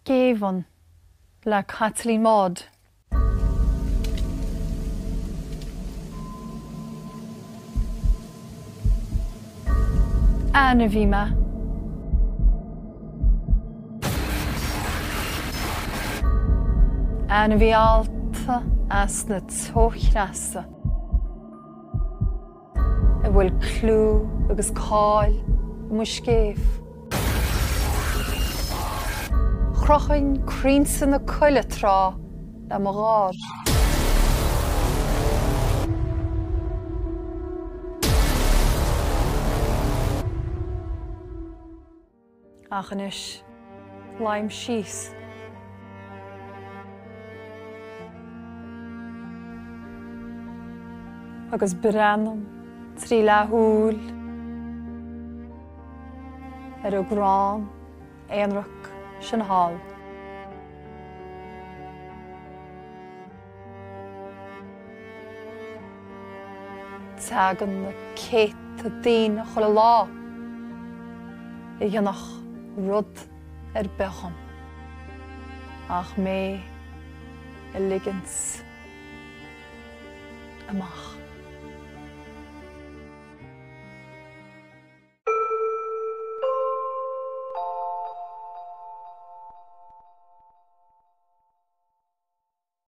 Géibheann le Caitlín Maude. Ainmhí mé. Ainmhí allta as na teochreasa. A bhfuil clú agus cáil i mo scéimh. Chrochfainn crainnte na coille tráth le mo gháir. Ach anois, luím síos. Agus breathnaím trí leathshúil ar an gcrann aonraic sin thall. Tagann na céadta daoine chuile lá a dhéanfadh rud ar bith dhom ach mé a ligint amach.